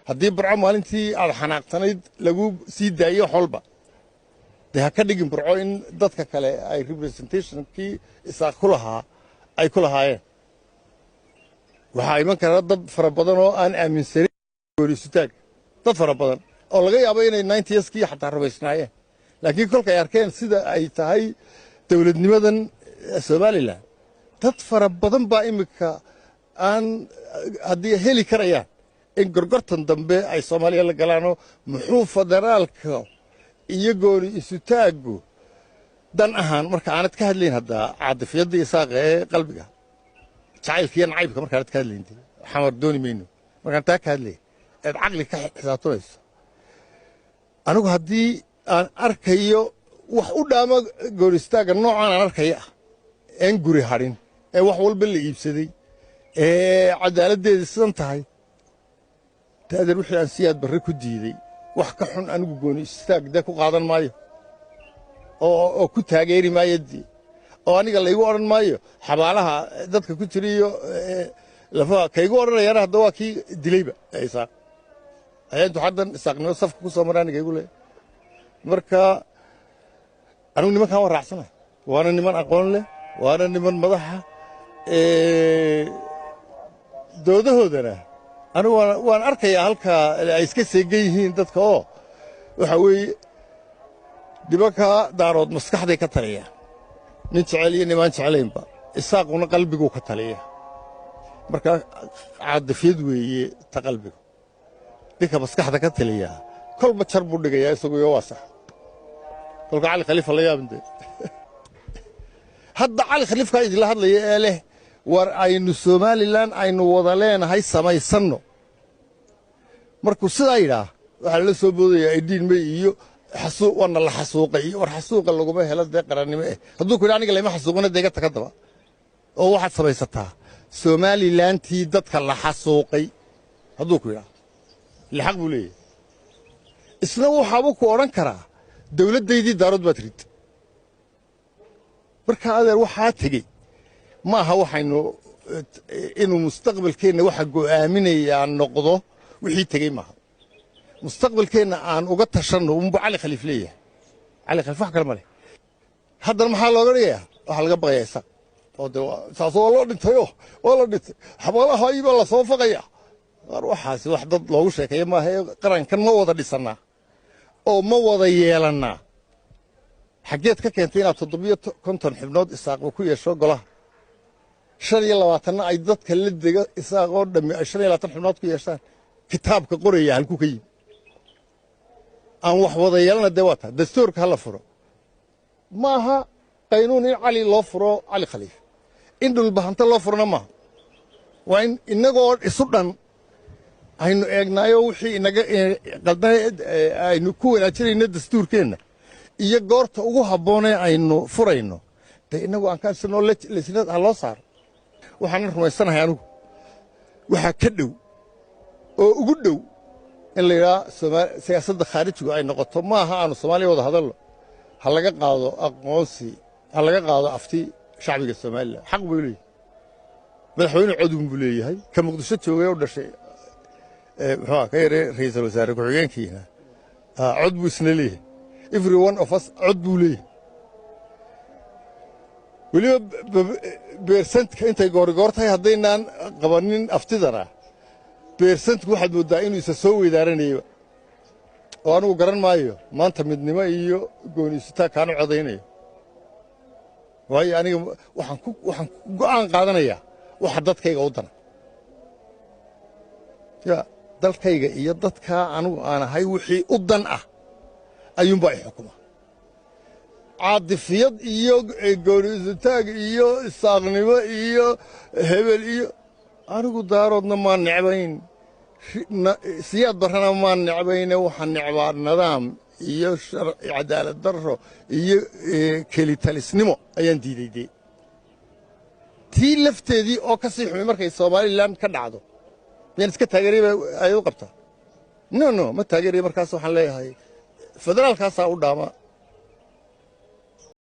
Haddii Burco maalintii aad xanaaqsanayd lagu sii daayo wax walba, dee ha ka dhigin Burco in dadka kale ay representationkii Isaaq ku lahaa ay ku lahaayeen. Waxaa iman kara dad fara badan oo aan aaminsanin gooni-isutaag, dad fara badan oo laga yaabo inay 90skii xataa rumaysnaayeen, laakiin kolkay arkeen sida ay tahay dowladnimadan Somaliland, dad fara badan baa iminka aan haddii heli karayaan in gorgortan dambe ay Soomaaliya la galaanoo. Muxuu federaalka iyo gooni isutaaggu dan ahaan, marka aanad ka hadlayn haddaa caadifiyadda Isaaqa ee qalbiga, jacaylka iyo nacaybka, markaanad ka hadlayn Xamar dooni mayno, markaan taa ka hadlay eed caqli ka xisaabtamayso, anigu haddii aan arkayo wax u dhaamo goonistaagga noocaan aan arkaya ah, een guri hadhin, ee wax walba la iibsaday, ee cadaaladdeedii sidan tahay, taadeer, wixii aan Siyaad Barre ku diiday wax ka xun anigu gooni istaag dee ku qaadan maayo oo ku taageeri maayo dee, oo aniga laygu odhan maayo xabaalaha dadka ku jira iyo lafaha kaygu odhanayana. Hadda waa kii dilayba Isaaq ayaa intuu haddan Isaaqnimo safka ku soo mara aniga igu leeyahay. Marka anigu nimankan waan raacsanahay, waana niman aqoon leh, waana niman madaxa. Doodahoodana anigu waan arkayaa halkaa ay iska seegan yihiin dadka, oo waxa weeye nimanka Daarood maskaxday ka taliyaan, nin jecel iyo nimaan jeclaynba, Isaaquna qalbiguu ka taliya. Marka caadifyad weeye ta qalbigu, ninka maskaxda ka taliyaa kolba jar buu dhigayaa isaguyo waa sax. Kolka Cali Khaliifa la yaabin dee. Hadda Cali Khaliifkaa idinla hadlaya ee leh war aynu Somaliland aynu wada leenahay samaysanno, markuu sidaa yidhaah waxaa lala soo boodayaa 18 May iyo waana la xasuuqay iyo war xasuuqa laguma helo dee qarannimo. Hadduu ku yidhi aniga layma xasuuqina, dee iga taga daba oo waxaad samaysataa Somalilantii dadka la xasuuqay, hadduu ku yidhaah ile xaq buu leeyahay. Isna waxaabuu ku odhan karaa dawladdaydii Daarood baad rid. Marka adeer, waxaa tegey ma aha waxaynu inuu mustaqbalkeenna waxa go'aaminayaa noqdo. Wixii tegey maaha mustaqbalkeenna aan uga tashanno unbu Cali Khaliif leeyahay. Cali Khaliif wax kale ma leh. Haddana maxaa looga dhigayaa? Waxaa laga baqayaa Isaaq oo de saas waa loo dhintayo, waa la dhintay, xabaalaha baa lasoo faqaya. War waxaasi wax dad loogu sheekeeya maaha. Ee qarankan ma wada dhisannaa oo ma wada yeelannaa? Xaggeed ka keentay inaad 57 xubnood Isaaqba ku yeesho golaha, 25-na ay dadka la dega Isaaq oo dhammi ay 25 xubnood ku yeeshaan? Kitaabka qoraya halkuu ka yimi? Aan wax wada yeelana dee waa taa. Dastuurka ha la furo maaha qaynuun in Cali loo furo, Cali Khaliif in Dhulbahanta loo furona maaha. Waa in innagoo isu dhan aynu eegnaayo wixii inaga qaldan aynu ku wanaajinayno dastuurkeenna iyo goorta ugu habboonee aynu furayno dee innagu aan ka ansanoo lesnad ha loo saaro. Waxaanan rumaysanahay anigu waxaa ka dhow oo ugu dhow in la yidhaha siyaasadda khaarijigu ay noqoto maaha aanu Soomaaliya wada hadalno, ha laga qaado aqoonsi, ha laga qaado afti shacbiga Somaliland. Xaq buu leeyahay madaxweyne, codun buu leeyahay. Ka Muqdisho joogay u dhashay, muxuu ka yaree ra'iisul wasaare ku-xigeenkiina, cod buu isna leeyahay. Every one of us cod buu leeyahay. Weliba percentka intay goorigoor tahay haddaynaan qabanin aftidana, percentku waxaad mooddaa inuu isa soo weydaaranayaba, oo anigu garan maayo maanta midnimo iyo gooni isutaa kaanu codaynayo, waayo aniga waxaan ku go'aan qaadanayaa waxa dadkayga u dana ya dalkayga iyo dadkaa anigu aan ahay. Wixii u dan ah ayuunbaa i xukuma. Caadifiyad iyo gooni isutaag iyo Isaaqnimo iyo hebel iyo anigu Daaroodna maan necbayn, Siyaad Barrana maan necbayne. Waxaan necbaa nidaam iyo cadaalad darro iyo kelitalisnimo ayaan diiday dee. Tii lafteedii oo ka sii xumay markay Somaliland ka dhacdo miyaan iska taageeray ba ay u qabtaa? No, no, ma taageeraya. Markaas waxaan leeyahay federaalkaasaa u dhaama.